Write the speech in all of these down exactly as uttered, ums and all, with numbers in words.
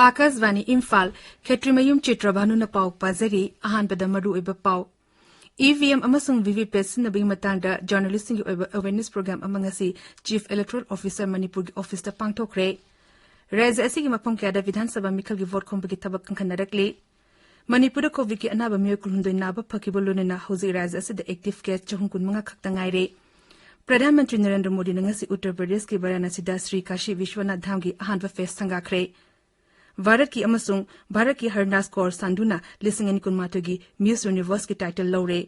ꯑꯥꯀꯥꯁꯕꯥꯅꯤ ꯏꯝꯐꯥꯜ꯫ ꯈꯦꯇ꯭ꯔꯤꯃꯌꯨꯝ ꯆꯤꯇ꯭ꯔꯚꯥꯅꯨꯅ ꯄꯥꯎ ꯄꯥꯖꯔꯤ꯫ ꯑꯍꯥꯟꯕꯗ ꯃꯔꯨꯑꯣꯏꯕ ꯄꯥꯎ꯫ ꯏ ꯚꯤ ꯑꯦꯝ ꯑꯃꯁꯨꯡ ꯚꯤ ꯚꯤ ꯄꯦꯠ ꯁꯤꯖꯤꯟꯅꯕꯒꯤ ꯃꯇꯥꯡꯗ ꯖꯔꯅꯦꯂꯤꯁꯁꯤꯡꯒꯤ ꯑꯣꯏꯕ ꯑꯦꯋꯦꯔꯅꯦꯁ ꯄ꯭ꯔꯣꯒ꯭ꯔꯥꯝ ꯑꯃ ꯉꯁꯤ ꯆꯤꯐ ꯏꯂꯦꯛꯇꯣꯔꯦꯜ ꯑꯣꯐꯤꯁꯔ ꯃꯅꯤꯄꯨꯔꯒꯤ ꯑꯣꯐꯤꯁꯇ ꯄꯥꯡꯊꯣꯛꯈ꯭ꯔꯦ꯫ ꯔꯥꯖ꯭ꯌ ꯑꯁꯤꯒꯤ ꯃꯐꯝ ꯀꯌꯥꯗ ꯕꯤꯙꯥꯟ ꯁꯚꯥ ꯃꯤꯈꯜꯒꯤ ꯚꯣꯠ ꯈꯣꯝꯕꯒꯤ ꯊꯕꯛ ꯀꯟꯈꯠꯅꯔꯛꯂꯤ꯫ ꯃꯅꯤꯄꯨꯔꯗ ꯀꯣꯚꯤꯗꯀꯤ ꯑꯅꯥꯕ ꯃꯤꯑꯣꯏ ꯀꯨꯟꯍꯨꯝꯗꯣꯏ ꯅꯥꯕ ꯐꯈꯤꯕ ꯂꯣꯏꯅꯅ ꯍꯧꯖꯤꯛ ꯔꯥꯖ꯭ꯌ ꯑꯁꯤꯗ ꯑꯦꯛꯇꯤꯚ ꯀꯦꯁ ꯆꯍꯨꯝ ꯀꯨꯟꯃꯉꯥ ꯈꯛꯇ ꯉꯥꯏꯔꯦ꯫ ꯄ꯭ꯔꯙꯥꯟ ꯃꯟꯇ꯭ꯔꯤ ꯅꯔꯦꯟꯗ꯭ꯔ ꯃꯣꯗꯤꯅ ꯉꯁꯤ ꯎꯠꯇꯔ ꯄ꯭ꯔꯗꯦꯁꯀꯤ ꯚꯥꯔꯥꯅꯥꯁꯤꯗ ꯁ꯭ꯔꯤ ꯀꯥꯁꯤ ꯚꯤꯁ꯭ꯋꯅꯥꯊ ꯙꯥꯝꯒꯤ ꯑꯍꯥꯟꯕ ꯐꯦꯁ ꯁꯪꯒꯥꯈ꯭ꯔꯦ꯫ ꯚꯥꯔꯠꯀꯤ ꯑꯃꯁꯨꯡ ꯚꯥꯔꯠꯀꯤ ꯍꯔ ꯅꯥꯁ ꯀꯧꯔ ꯁꯥꯟꯗꯨꯅ ꯂꯤꯁꯤꯡ ꯑꯅꯤ ꯀꯨꯟꯃꯥꯊꯣꯏꯒꯤ ꯃꯤꯁ ꯌꯨꯅꯤꯚꯔꯁꯀꯤ ꯇꯥꯏꯇꯜ ꯂꯧꯔꯦ꯫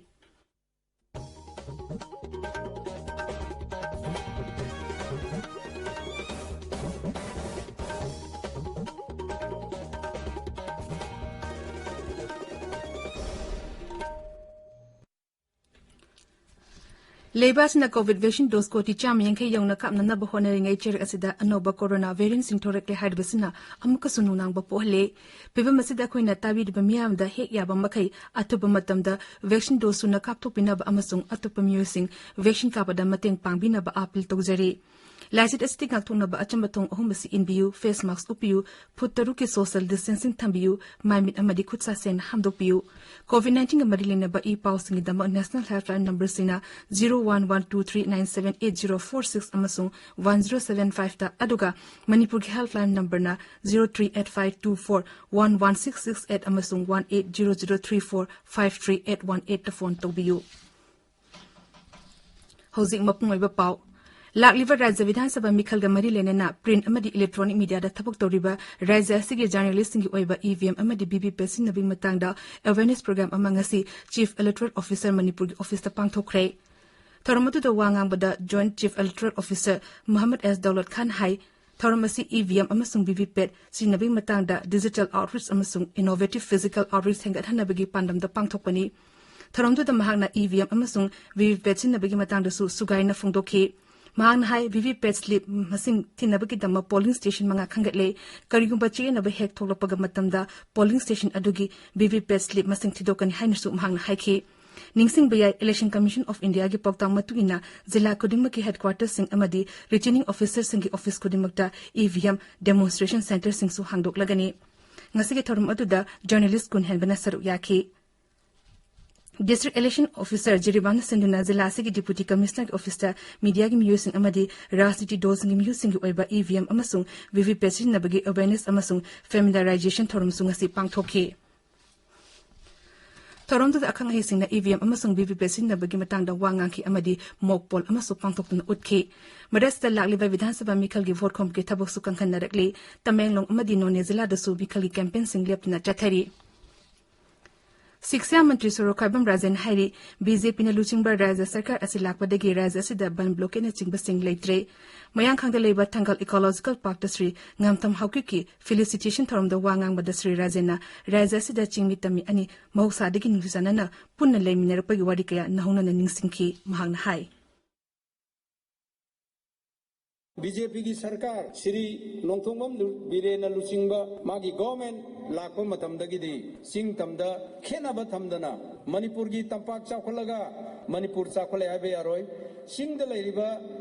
ꯂꯩꯕꯥꯛ ꯑꯁꯤꯅ ꯀꯣꯚꯤꯗ ꯚꯦꯛꯁꯤꯟ ꯗꯣꯁ ꯀꯣꯇꯤ ꯆꯥꯝꯃ ꯌꯥꯡꯈꯩ ꯌꯧꯅ ꯀꯥꯞꯅꯅꯕ ꯍꯣꯠꯅꯔꯤꯉꯩ ꯆꯩꯔꯛ ꯑꯁꯤꯗ ꯑꯅꯧꯕ ꯀꯣꯔꯣꯅꯥ ꯚꯦꯔꯤꯌꯦꯟꯠꯁꯤꯡ ꯊꯣꯔꯛꯂꯦ ꯍꯥꯏꯔꯤꯕꯁꯤꯅ ꯑꯃꯨꯛꯀꯁꯨ ꯅꯨꯡꯅꯥꯡꯕ ꯄꯣꯛꯍꯜꯂꯦ꯫ ꯐꯤꯚꯝ ꯑꯁꯤꯗ ꯑꯩꯈꯣꯏꯅ ꯇꯥꯕꯤꯔꯤꯕ ꯃꯤꯌꯥꯝꯗ ꯍꯦꯛ ꯌꯥꯕ ꯃꯈꯩ ꯑꯊꯨꯕ ꯃꯇꯝꯗ ꯚꯦꯛꯁꯤꯟ ꯗꯣꯁ ꯁꯨꯅ ꯀꯥꯞꯊꯣꯛꯄꯤꯅꯕ ꯑꯃꯁꯨꯡ ꯑꯇꯣꯞꯄ ꯃꯤꯑꯣꯏꯁꯤꯡ ꯚꯦꯛꯁꯤꯟ ꯀꯥꯞꯄꯗ ꯃꯇꯦꯡ ꯄꯥꯡꯕꯤꯅꯕ ꯑꯥꯄꯤꯜ ꯇꯧꯖꯔꯤ꯫ ꯂꯥꯏꯆꯠ ꯑꯁꯤꯗꯒꯤ ꯉꯥꯛꯊꯣꯛꯅꯕ ꯑꯆꯝꯕ ꯊꯣꯡ ꯑꯍꯨꯝ ꯑꯁꯤ ꯏꯟꯕꯤꯌꯨ: ꯐꯦꯁ ꯃꯥꯁꯛ ꯎꯞꯄꯤꯌꯨ, ꯐꯨꯠ ꯇꯔꯨꯛꯀꯤ ꯁꯣꯁꯤꯌꯦꯜ ꯗꯤꯁꯇꯦꯟꯁꯤꯡ ꯊꯝꯕꯤꯌꯨ, ꯃꯥꯏ ꯃꯤꯠ ꯑꯃꯗꯤ ꯈꯨꯠ ꯁꯥ ꯁꯦꯡꯅ ꯍꯥꯝꯗꯣꯛꯄꯤꯌꯨ꯫ ꯀꯣꯚꯤꯗ ꯅꯥꯏꯟꯇꯤꯟꯒ ꯃꯔꯤ ꯂꯩꯅꯕ ꯏ ꯄꯥꯎꯁꯤꯡꯒꯤꯗꯃꯛ ꯅꯦꯁꯅꯦꯜ ꯍꯦꯜꯞꯂꯥꯏꯟ ꯅꯝꯕꯔꯁꯤꯡꯅ zero one one two three nine seven eight zero four six ꯑꯃꯁꯨꯡ ꯋꯥꯟ ꯖꯤꯔꯣ ꯁꯚꯦꯟ ꯐꯥꯏꯚꯇ, ꯑꯗꯨꯒ ꯃꯅꯤꯄꯨꯔꯒꯤ ꯍꯦꯜꯞꯂꯥꯏꯟ ꯅꯝꯕꯔꯅ zero three eight five two four one one six six eight ꯑꯃꯁꯨꯡ one eight zero zero three four five three eight one ꯑꯩꯠꯇ phone ꯇꯧꯕꯤꯌꯨ꯫ ꯍꯧꯖꯤꯛ ꯃꯄꯨꯡ ꯑꯣꯏꯕ ꯄꯥꯎ꯫ ꯂꯥꯛꯂꯤꯕ ꯔꯥꯖ꯭ꯌ ꯕꯤꯙꯥꯟ ꯁꯚꯥ ꯃꯤꯈꯜꯒ ꯃꯔꯤ ꯂꯩꯅꯅ ꯄ꯭ꯔꯤꯟꯠ ꯑꯃꯗꯤ ꯏꯂꯦꯛꯇ꯭ꯔꯣꯅꯤꯛ ꯃꯤꯗꯤꯌꯥꯗ ꯊꯕꯛ ꯇꯧꯔꯤꯕ ꯔꯥꯖ꯭ꯌ ꯑꯁꯤꯒꯤ ꯖꯔꯅꯦꯂꯤꯁꯁꯤꯡꯒꯤ ꯑꯣꯏꯕ ꯏ ꯚꯤ ꯑꯦꯝ ꯑꯃꯗꯤ ꯚꯤ ꯚꯤ ꯄꯦꯠ ꯁꯤꯖꯤꯟꯅꯕꯒꯤ ꯃꯇꯥꯡꯗ ꯑꯦꯋꯦꯔꯅꯦꯁ ꯄ꯭ꯔꯣꯒ꯭ꯔꯥꯝ ꯑꯃ ꯉꯁꯤ ꯆꯤꯐ ꯏꯂꯦꯛꯇꯣꯔꯦꯜ ꯑꯣꯐꯤꯁꯔ ꯃꯅꯤꯄꯨꯔꯒꯤ ꯑꯣꯐꯤꯁꯇ ꯄꯥꯡꯊꯣꯛꯈ꯭ꯔꯦ꯫ ꯊꯧꯔꯝ ꯑꯗꯨꯗ ꯋꯥ ꯉꯥꯡꯕꯗ ꯖꯣꯏꯟꯠ ꯆꯤꯐ ꯏꯂꯦꯛꯇꯣꯔꯦꯜ ꯑꯣꯐꯤꯁꯔ ꯃꯨꯍꯝꯃꯗ ꯑꯦꯁ ꯗꯧꯂꯠ ꯈꯥꯟ ꯍꯥꯏ, ꯊꯧꯔꯝ ꯑꯁꯤ ꯏ ꯚꯤ ꯑꯦꯝ ꯑꯃꯁꯨꯡ ꯚꯤ ꯚꯤ ꯄꯦꯠ ꯁꯤꯖꯤꯟꯅꯕꯒꯤ ꯃꯇꯥꯡꯗ ꯗꯤꯖꯤꯇꯦꯜ ꯑꯥꯎꯠꯔꯤꯆ ꯑꯃꯁꯨꯡ ꯏꯅꯣꯚꯦꯇꯤꯚ ꯐꯤꯖꯤꯀꯦꯜ ꯑꯥꯎꯠꯔꯤꯆ ꯍꯦꯟꯒꯠꯍꯟꯅꯕꯒꯤ ꯄꯥꯟꯗꯝꯗ ꯄꯥꯡꯊꯣꯛꯄꯅꯤ꯫ ꯊꯧꯔꯝꯗꯨꯗ ꯃꯍꯥꯛꯅ ꯏ ꯚꯤ ꯑꯦꯝ ꯑꯃꯁꯨꯡ ꯚꯤ ꯚꯤ ꯄꯦꯠ ꯁꯤꯖꯤꯟꯅꯕꯒꯤ ꯃꯇꯥꯡꯗꯁꯨ ꯁꯨꯒꯥꯏꯅ ꯐꯣꯡꯗꯣꯛꯈꯤ꯫ ꯃꯍꯥꯛꯅ ꯍꯥꯏ, ꯚꯤꯚꯤꯄꯦꯠ ꯁ꯭ꯂꯤꯞ ꯃꯁꯤꯡ ꯊꯤꯅꯕꯒꯤꯗꯃꯛ ꯄꯣꯂꯤꯡ ꯁ꯭ꯇꯦꯁꯟ ꯃꯉꯥ ꯈꯟꯒꯠꯂꯦ꯫ ꯀꯔꯤꯒꯨꯝꯕ ꯆꯌꯦꯠꯅꯕ ꯍꯦꯛ ꯊꯣꯛꯂꯛꯄꯒ ꯃꯇꯝꯗ ꯄꯣꯂꯤꯡ ꯁ꯭ꯇꯦꯁꯟ ꯑꯗꯨꯒꯤ ꯚꯤꯚꯤꯄꯦꯠ ꯁ꯭ꯂꯤꯞ ꯃꯁꯤꯡ ꯊꯤꯗꯣꯛꯀꯅꯤ ꯍꯥꯏꯅꯁꯨ ꯃꯍꯥꯛꯅ ꯍꯥꯏꯈꯤ꯫ ꯅꯤꯡꯁꯤꯡꯕ ꯌꯥꯏ, Election Commission of Indiaꯒꯤ ꯄꯥꯎꯇꯥꯛ ꯃꯇꯨꯡ ꯏꯟꯅ ꯖꯤꯂꯥ ꯈꯨꯗꯤꯡꯃꯛꯀꯤ headquarterꯁꯤꯡ ꯑꯃꯗꯤ returning officerꯁꯤꯡꯒꯤ office ꯈꯨꯗꯤꯡꯃꯛꯇ EVM demonstration centreꯁꯤꯡꯁꯨ ꯍꯥꯡꯗꯣꯛꯂꯒꯅꯤ꯫ ꯉꯁꯤꯒꯤ ꯊꯧꯔꯝ ꯑꯗꯨꯗ journalist ꯀꯨꯟ ꯍꯦꯟꯕꯅ ꯁꯔꯨꯛ ꯌꯥꯈꯤ꯫ District Election Officer ꯖꯤꯔꯤꯕꯥꯝꯅ ꯁꯤꯟꯗꯨꯅ ꯖꯤꯂꯥ ꯑꯁꯤꯒꯤ Deputy Commissionerꯒꯤ officeꯇ mediaꯒꯤ ꯃꯤꯑꯣꯏꯁꯤꯡ ꯑꯃꯗꯤ ꯔꯥꯖꯅꯤꯇꯤ ꯗꯜꯁꯤꯡꯒꯤ ꯃꯤꯑꯣꯏꯁꯤꯡꯒꯤ ꯑꯣꯏꯕ EVM ꯑꯃꯁꯨꯡ VVPAT ꯁꯤꯖꯤꯟꯅꯕꯒꯤ awareness ꯑꯃꯁꯨꯡ familiarization ꯊꯧꯔꯝꯁꯨ ꯉꯁꯤ ꯄꯥꯡꯊꯣꯛꯈꯤ꯫ ꯊꯧꯔꯝꯗꯨꯗ ꯑꯈꯪ ꯑꯍꯩꯁꯤꯡꯅ EVM ꯑꯃꯁꯨꯡ VVPAT ꯁꯤꯖꯤꯟꯅꯕꯒꯤ ꯃꯇꯥꯡꯗ ꯋꯥ ꯉꯥꯡꯈꯤ ꯑꯃꯗꯤ mock poll ꯑꯃꯁꯨ ꯄꯥꯡꯊꯣꯛꯇꯨꯅ ꯎꯠꯈꯤ꯫ ꯃꯔꯛꯁꯤꯗ ꯂꯥꯛꯂꯤꯕ ꯕꯤꯙꯥꯟ ꯁꯚꯥ ꯃꯤꯈꯜꯒꯤ vote ꯈꯣꯝꯕꯒꯤ ꯊꯕꯛꯁꯨ ꯀꯟꯈꯠꯅꯔꯛꯂꯤ꯫ ꯇꯃꯦꯡꯂꯣꯡ ꯑꯃꯗꯤ ꯅꯣꯅꯦ ꯖꯤꯂꯥꯗꯁꯨ ꯃꯤꯈꯜꯒꯤ campaignꯁꯤꯡ ꯂꯦꯞꯇꯅ ꯆꯠꯊꯔꯤ꯫ ꯁꯤꯛꯁꯥ ꯃꯟꯇ꯭ꯔꯤ ꯁꯣꯔꯣꯛꯈꯥꯏꯕꯝ ꯔꯥꯖꯟ ꯍꯥꯏꯔꯤ, BJPꯅ ꯂꯨꯆꯤꯡꯕ ꯔꯥꯖ꯭ꯌ ꯁꯔꯀꯥꯔ ꯑꯁꯤ ꯂꯥꯛꯄꯗꯒꯤ ꯔꯥꯖ꯭ꯌ ꯑꯁꯤꯗ ꯕꯟ ꯕ꯭ꯂꯣꯀꯦꯠꯅꯆꯤꯡꯕꯁꯤꯡ ꯂꯩꯇ꯭ꯔꯦ꯫ ꯃꯌꯥꯡꯈꯥꯡꯗ ꯂꯩꯕ ꯊꯪꯒꯜ Ecological Parkꯇ ꯁ꯭ꯔꯤ ꯉꯥꯝꯊꯝ ꯍꯥꯎꯀꯤꯞꯀꯤ felicitation ꯊꯧꯔꯝꯗ ꯋꯥ ꯉꯥꯡꯕꯗ ꯁ꯭ꯔꯤ ꯔꯥꯖꯟꯅ ꯔꯥꯖ꯭ꯌ ꯑꯁꯤꯗ ꯆꯤꯡꯃꯤ ꯇꯝꯃꯤ ꯑꯅꯤ ꯃꯍꯧꯁꯥꯗꯒꯤ ꯅꯨꯡꯁꯤ ꯆꯥꯟꯅꯅ ꯄꯨꯟꯅ ꯂꯩꯃꯤꯟꯅꯔꯛꯄꯒꯤ ꯋꯥꯔꯤ ꯀꯌꯥ ꯅꯧꯍꯧꯅꯅ ꯅꯤꯡꯁꯤꯡꯈꯤ꯫ ꯃꯍꯥꯛꯅ ꯍꯥꯏ꯫ BJPꯒꯤ ꯁꯔꯀꯥꯔ ꯁ꯭ꯔꯤ ꯅꯣꯡꯊꯣꯡꯕꯝ ꯂꯨ-, ꯕꯤꯔꯦꯟꯅ ꯂꯨꯆꯤꯡꯕ ꯃꯥꯒꯤ government ꯂꯥꯛꯄ ꯃꯇꯝꯗꯒꯤꯗꯤ ꯆꯤꯡ ꯇꯝꯗ ꯈꯦꯠꯅꯕ ꯊꯝꯗꯅ ꯃꯅꯤꯄꯨꯔꯒꯤ ꯇꯝꯄꯥꯛ ꯆꯥꯎꯈꯠꯂꯒ ꯃꯅꯤꯄꯨꯔ ꯆꯥꯎꯈꯠꯂꯦ ꯍꯥꯏꯕ ꯌꯥꯔꯣꯏ꯫ ꯆꯤꯡꯗ ꯂꯩꯔꯤꯕ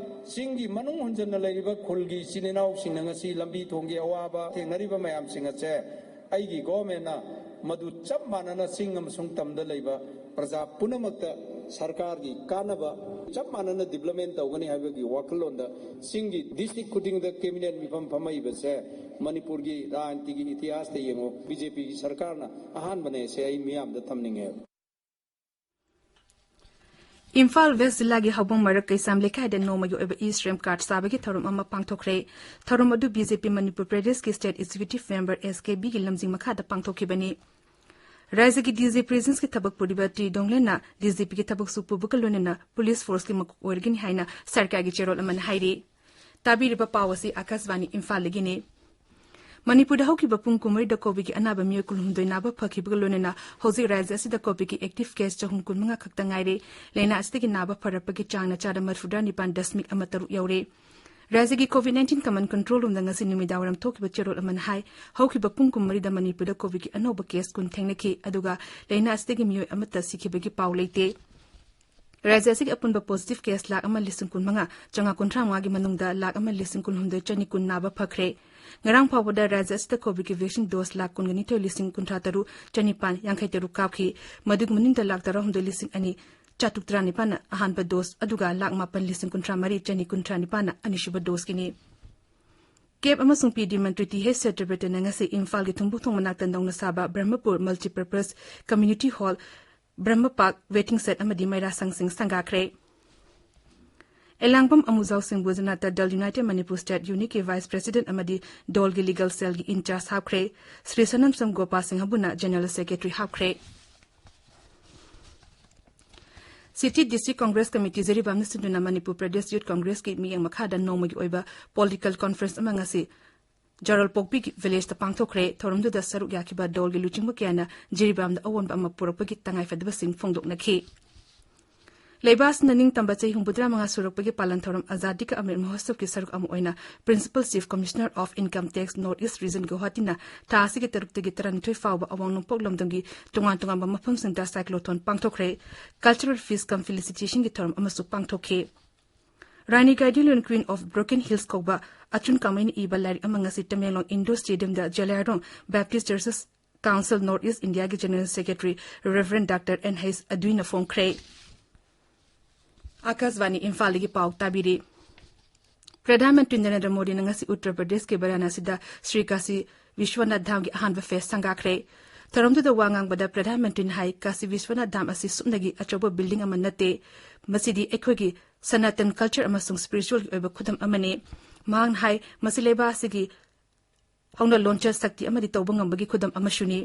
ꯆꯤꯡꯒꯤ ꯃꯅꯨꯡ ꯍꯨꯟꯖꯟꯅ ꯂꯩꯔꯤꯕ ꯈꯨꯜꯒꯤ ꯏꯆꯤꯟ ꯏꯅꯥꯎꯁꯤꯡꯅ ꯉꯁꯤ ꯂꯝꯕꯤ ꯊꯣꯡꯒꯤ ꯑꯋꯥꯕ ꯊꯦꯡꯅꯔꯤꯕ ꯃꯌꯥꯝꯁꯤꯡ ꯑꯁꯦ ꯑꯩꯒꯤ governmentꯅ ꯃꯗꯨ ꯆꯞ ꯃꯥꯟꯅꯅ ꯆꯤꯡ ꯑꯃꯁꯨꯡ ꯇꯝꯗ ꯂꯩꯕ ꯄ꯭ꯔꯖꯥ ꯄꯨꯝꯅꯃꯛꯇ ꯁꯔꯀꯥꯔꯒꯤ ꯀꯥꯟꯅꯕ ꯆꯞ ꯃꯥꯟꯅꯅ development ꯇꯧꯒꯅꯤ ꯍꯥꯏꯕꯒꯤ ꯋꯥꯈꯜꯂꯣꯟꯗ ꯆꯤꯡꯒꯤ district ꯈꯨꯗꯤꯡꯗ cabinet ꯃꯤꯐꯝ ꯐꯝꯃꯛꯏꯕꯁꯦ ꯃꯅꯤꯄꯨꯔꯒꯤ ꯔꯥꯖꯅꯤꯇꯤꯒꯤ ꯏꯇꯤꯍꯥꯁꯇ ꯌꯦꯡꯉꯣ, BJPꯒꯤ ꯁꯔꯀꯥꯔꯅ ꯑꯍꯥꯟꯕꯅꯦ ꯁꯦ ꯑꯩ ꯃꯤꯌꯥꯝꯗ ꯊꯝꯅꯤꯡꯉꯦ꯫ ꯏꯝꯐꯥꯜ West ꯖꯤꯂꯥꯒꯤ ꯍꯥꯎꯕꯝ ꯃꯔꯛ ꯀꯩꯁꯥꯝ ꯂꯩꯀꯥꯏꯗ ꯅꯣꯡꯃꯒꯤ ꯑꯣꯏꯕ e-shram card ꯁꯥꯕꯒꯤ ꯊꯧꯔꯝ ꯑꯃ ꯄꯥꯡꯊꯣꯛꯈ꯭ꯔꯦ꯫ ꯊꯧꯔꯝ ꯑꯗꯨ BJP ꯃꯅꯤꯄꯨꯔ ꯄ꯭ꯔꯗꯦꯁꯀꯤ state executive member S K Bꯒꯤ ꯂꯝꯖꯤꯡ ꯃꯈꯥꯗ ꯄꯥꯡꯊꯣꯛꯈꯤꯕꯅꯤ꯫ ꯔꯥꯖ꯭ꯌꯒꯤ DJ presenceꯀꯤ ꯊꯕꯛ ꯄꯨꯔꯤꯕ ꯇꯤ ꯗꯣꯡꯂꯦꯟꯅ DGPꯒꯤ ꯊꯕꯛꯁꯨ ꯄꯨꯕꯒ ꯂꯣꯏꯅꯅ police forceꯀꯤ ꯃꯀꯣꯛ ꯑꯣꯏꯔꯒꯅꯤ ꯍꯥꯏꯅ ꯁꯔꯀꯥꯔꯒꯤ ꯆꯦꯔꯣꯜ ꯑꯃꯅ ꯍꯥꯏꯔꯤ꯫ ꯇꯥꯕꯤꯔꯤꯕ ꯄꯥꯎ ꯑꯁꯤ ꯑꯥꯀꯥꯁꯕꯥꯅꯤ ꯏꯝꯐꯥꯜꯗꯒꯤꯅꯤ꯫ ꯃꯅꯤꯄꯨꯔꯗ ꯍꯧꯈꯤꯕ ꯄꯨꯡ ꯀꯨꯟꯃꯔꯤꯗ ꯀꯣꯚꯤꯗꯀꯤ ꯑꯅꯥꯕ ꯃꯤꯑꯣꯏ ꯀꯨꯟꯍꯨꯝꯗꯣꯏ ꯅꯥꯕ ꯐꯈꯤꯕꯒ ꯂꯣꯏꯅꯅ ꯍꯧꯖꯤꯛ ꯔꯥꯖ꯭ꯌ ꯑꯁꯤꯗ ꯀꯣꯚꯤꯗꯀꯤ ꯑꯦꯛꯇꯤꯚ ꯀꯦꯁ ꯆꯍꯨꯝ ꯀꯨꯟꯃꯉꯥ ꯈꯛꯇ ꯉꯥꯏꯔꯦ꯫ ꯂꯥꯏꯅꯥ ꯑꯁꯤꯗꯒꯤ ꯅꯥꯕ ꯐꯔꯛꯄꯒꯤ ꯆꯥꯡꯅ ꯆꯥꯗ ꯃꯔꯤꯐꯨꯇꯔꯥ ꯅꯤꯄꯥꯟ ꯗꯁꯃꯤꯛ ꯑꯃ ꯇꯔꯨꯛ ꯌꯧꯔꯦ꯫ ꯔꯥꯖ꯭ꯌꯒꯤ ꯀꯣꯚꯤꯗ ꯅꯥꯏꯟꯇꯤꯟ ꯀꯃꯥꯟ ꯀꯟꯇ꯭ꯔꯣꯜ ꯔꯨꯝꯗ ꯉꯁꯤ ꯅꯨꯃꯤꯗꯥꯡꯋꯥꯏꯔꯝ ꯊꯣꯛꯈꯤꯕ ꯆꯦꯔꯣꯜ ꯑꯃꯅ ꯍꯥꯏ, ꯍꯧꯈꯤꯕ ꯄꯨꯡ ꯀꯨꯟꯃꯔꯤꯗ ꯃꯅꯤꯄꯨꯔꯗ ꯀꯣꯚꯤꯗꯀꯤ ꯑꯅꯧꯕ ꯀꯦꯁ ꯀꯨꯟ ꯊꯦꯡꯅꯈꯤ, ꯑꯗꯨꯒ ꯂꯥꯏꯅꯥ ꯑꯁꯤꯗꯒꯤ ꯃꯤꯑꯣꯏ ꯑꯃꯠꯇ ꯁꯤꯈꯤꯕꯒꯤ ꯄꯥꯎ ꯂꯩꯇꯦ꯫ ꯔꯥꯖ꯭ꯌ ꯑꯁꯤꯒꯤ ꯑꯄꯨꯟꯕ ꯄꯣꯖꯤꯇꯤꯚ ꯀꯦꯁ ꯂꯥꯈ ꯑꯃ ꯂꯤꯁꯤꯡ ꯀꯨꯟꯃꯉꯥ ꯆꯥꯝꯃꯉꯥ ꯀꯨꯟꯊ꯭ꯔꯥ ꯃꯉꯥꯒꯤ ꯃꯅꯨꯡꯗ ꯂꯥꯈ ꯑꯃ ꯂꯤꯁꯤꯡ ꯀꯨꯟꯍꯨꯝꯗꯣꯏ ꯆꯅꯤ ꯀꯨꯟ ꯅꯥꯕ ꯐꯈ꯭ꯔꯦ꯫ ꯉꯔꯥꯡ ꯐꯥꯎꯕꯗ ꯔꯥꯖ꯭ꯌ ꯑꯁꯤꯗ ꯀꯣꯚꯤꯗꯀꯤ ꯚꯦꯛꯁꯤꯟ ꯗꯣꯁ ꯂꯥꯈ ꯀꯨꯟꯒ ꯅꯤꯊꯣꯏ ꯂꯤꯁꯤꯡ ꯀꯨꯟꯊ꯭ꯔꯥ ꯇꯔꯨꯛ ꯆꯅꯤꯄꯥꯟ ꯌꯥꯡꯈꯩ ꯇꯔꯨꯛ ꯀꯥꯞꯈꯤ꯫ ꯃꯗꯨꯒꯤ ꯃꯅꯨꯡꯗ ꯂꯥꯈ ꯇꯔꯥꯍꯨꯝꯗꯣꯏ ꯂꯤꯁꯤꯡ ꯑꯅꯤ ꯆꯥꯇ꯭ꯔꯨꯛ ꯇꯔꯥꯅꯤꯄꯥꯟꯅ ꯑꯍꯥꯟꯕ ꯗꯣꯁ, ꯑꯗꯨꯒ ꯂꯥꯈ ꯃꯥꯄꯟ ꯂꯤꯁꯤꯡ ꯀꯨꯟꯊ꯭ꯔꯥ ꯃꯔꯤ ꯆꯅꯤ ꯀꯨꯟꯊ꯭ꯔꯥ ꯅꯤꯄꯥꯟꯅ ꯑꯅꯤꯁꯨꯕ ꯗꯣꯁꯀꯤꯅꯤ꯫ ꯀꯦꯕ ꯑꯃꯁꯨꯡ ꯄꯤ ꯗꯤ ꯃꯟꯇ꯭ꯔꯤ ꯇꯤ ꯍꯩꯆ ꯁꯇ꯭ꯌꯕ꯭ꯔꯇꯅ ꯉꯁꯤ ꯏꯝꯐꯥꯜꯒꯤ ꯊꯨꯝꯕꯨ ꯊꯣꯡ ꯃꯅꯥꯛꯇ ꯅꯧꯅ ꯁꯥꯕ Brahmapur multipurpose community hall, Brahma park waiting shed ꯑꯃꯗꯤ ꯃꯩꯔꯥ ꯁꯪꯁꯤꯡ ꯁꯪꯒꯥꯈ꯭ꯔꯦ꯫ ꯑꯦꯂꯥꯡꯕꯝ ꯑꯃꯨꯖꯥꯎ ꯁꯤꯡꯕꯨ ꯖꯅꯇꯥ ꯗꯜ ꯌꯨꯅꯥꯏꯇꯦꯗ ꯃꯅꯤꯄꯨꯔ ꯁ꯭ꯇꯦꯠ ꯌꯨꯅꯤꯠꯀꯤ ꯚꯥꯏꯁ ꯄ꯭ꯔꯦꯁꯤꯗꯦꯟꯠ ꯑꯃꯗꯤ ꯗꯣꯜꯒꯤ ꯂꯤꯒꯦꯜ ꯁꯦꯜꯒꯤ ꯏꯟꯆꯥꯔꯖ ꯍꯥꯞꯈ꯭ꯔꯦ꯫ ꯁ꯭ꯔꯤ ꯁꯅꯝꯁꯝ ꯒꯣꯄꯥꯜ ꯁꯤꯡꯍꯕꯨꯅ ꯖꯦꯅꯔꯦꯜ ꯁꯦꯀ꯭ꯔꯦꯇꯔꯤ ꯍꯥꯞꯈ꯭ꯔꯦ꯫ ꯁꯤꯇꯤ ꯗꯤꯁꯇ꯭ꯔꯤꯛ ꯀꯪꯒ꯭ꯔꯦꯁ ꯀꯃꯤꯇꯤ ꯖꯤꯔꯤꯕꯥꯝꯅ ꯁꯤꯟꯗꯨꯅ ꯃꯅꯤꯄꯨꯔ ꯄ꯭ꯔꯗꯦꯁ ꯌꯨꯊ ꯀꯪꯒ꯭ꯔꯦꯁꯀꯤ ꯃꯤꯠꯌꯦꯡ ꯃꯈꯥꯗ ꯅꯣꯡꯃꯒꯤ ꯑꯣꯏꯕ ꯄꯣꯂꯤꯇꯤꯀꯦꯜ ꯀꯣꯟꯐ꯭ꯔꯦꯟꯁ ꯑꯃ ꯉꯁꯤ ꯖꯔꯜꯄꯣꯛꯄꯤ ꯚꯤꯂꯦꯖꯇ ꯄꯥꯡꯊꯣꯛꯈ꯭ꯔꯦ꯫ ꯊꯧꯔꯝꯗꯨꯗ ꯁꯔꯨꯛ ꯌꯥꯈꯤꯕ ꯗꯣꯜꯒꯤ ꯂꯨꯆꯤꯡꯕ ꯀꯌꯥꯅ ꯖꯤꯔꯤꯕꯥꯝꯗ ꯑꯑꯣꯟꯕ ꯑꯃ ꯄꯨꯔꯛꯄꯒꯤ ꯇꯉꯥꯏꯐꯗꯕꯁꯤꯡ ꯐꯣꯡꯗꯣꯛꯅꯈꯤ꯫ ꯂꯩꯕꯥꯛ ꯑꯁꯤꯅ ꯅꯤꯡꯇꯝꯕ ꯆꯍꯤ ꯍꯨꯝꯐꯨꯇꯔꯥ ꯃꯉꯥ ꯁꯨꯔꯛꯄꯒꯤ ꯄꯥꯂꯟ ꯊꯧꯔꯝ ꯑꯖꯥꯗꯤ ꯀꯥ ꯑꯃꯔꯤꯠ ꯃꯍꯣꯠꯁꯕꯀꯤ ꯁꯔꯨꯛ ꯑꯃ ꯑꯣꯏꯅ Principal Chief Commissioner of Income Tax North East Region ꯒꯨꯋꯥꯍꯥꯇꯤꯅ ꯊꯥ ꯑꯁꯤꯒꯤ ꯇꯔꯨꯛꯇꯒꯤ ꯇꯔꯥꯅꯤꯊꯣꯏ ꯐꯥꯎꯕ ꯑꯋꯥꯡ ꯅꯣꯡꯄꯣꯛ ꯂꯝꯗꯝꯒꯤ ꯇꯣꯉꯥꯟ ꯇꯣꯉꯥꯟꯕ ꯃꯐꯝꯁꯤꯡꯗ ꯁꯥꯏꯀ꯭ꯂꯣꯊꯣꯟ ꯄꯥꯡꯊꯣꯛꯈ꯭ꯔꯦ꯫ Cultural Feast cum Felicitationꯒꯤ ꯊꯧꯔꯝ ꯑꯃꯁꯨ ꯄꯥꯡꯊꯣꯛꯈꯤ꯫ ꯔꯥꯅꯤ ꯒꯥꯏꯗꯤꯂꯨꯟ, Queen of Broken Hills ꯀꯧꯕ ꯑꯆꯨꯟ ꯀꯥꯃꯩꯅ ꯏꯕ ꯂꯥꯏꯔꯤꯛ ꯑꯃ ꯉꯁꯤ ꯇꯃꯦꯡꯂꯣꯡ ꯏꯟꯗꯣꯔ ꯁ꯭ꯇꯦꯗꯤꯌꯝꯗ Zeliangrong Baptist churches council north east ꯏꯟꯗꯤꯌꯥꯒꯤ general secretary reverend doctor N Heiss ꯑꯗꯨꯏꯅ ꯐꯣꯡꯈ꯭ꯔꯦ꯫ ꯑꯥꯀꯥꯁꯕꯥꯅꯤ ꯏꯝꯐꯥꯜꯗꯒꯤ ꯄꯥꯎ ꯇꯥꯕꯤꯔꯤ꯫ ꯄ꯭ꯔꯙꯥꯟ ꯃꯟꯇ꯭ꯔꯤ ꯅꯔꯦꯟꯗ꯭ꯔ ꯃꯣꯗꯤꯅ ꯉꯁꯤ ꯎꯠꯇꯔ ꯄ꯭ꯔꯗꯦꯁꯀꯤ ꯕꯔꯥꯅꯥꯁꯤꯗ ꯁ꯭ꯔꯤ ꯀꯥꯁꯤ ꯕꯤꯁ꯭ꯋꯅꯥꯊ ꯙꯥꯝꯒꯤ ꯑꯍꯥꯟꯕ ꯐꯦꯁ ꯁꯪꯒꯥꯈ꯭ꯔꯦ꯫ ꯊꯧꯔꯝꯗꯨꯗ ꯋꯥ ꯉꯥꯡꯕꯗ ꯄ꯭ꯔꯙꯥꯟ ꯃꯟꯇ꯭ꯔꯤꯅ ꯍꯥꯏ, ꯀꯥꯁꯤ ꯕꯤꯁ꯭ꯋꯅꯥꯊ ꯙꯥꯝ ꯑꯁꯤ ꯁꯨꯞꯅꯒꯤ ꯑꯆꯧꯕ ꯕꯤꯜꯗꯤꯡ ꯑꯃ ꯅꯠꯇꯦ, ꯃꯁꯤꯗꯤ ꯑꯩꯈꯣꯏꯒꯤ ꯁꯅꯥꯇꯟ ꯀꯜꯆꯔ ꯑꯃꯁꯨꯡ ꯁ꯭ꯄꯤꯔꯤꯆꯨꯋꯦꯜꯒꯤ ꯑꯣꯏꯕ ꯈꯨꯗꯝ ꯑꯃꯅꯤ꯫ ꯃꯍꯥꯛꯅ ꯍꯥꯏ, ꯃꯁꯤ ꯂꯩꯕꯥꯛ ꯑꯁꯤꯒꯤ ꯍꯧꯅ ꯂꯣꯟꯆꯠ, ꯁꯛꯇꯤ ꯑꯃꯗꯤ ꯇꯧꯕ ꯉꯝꯕꯒꯤ ꯈꯨꯗꯝ ꯑꯃꯁꯨꯅꯤ꯫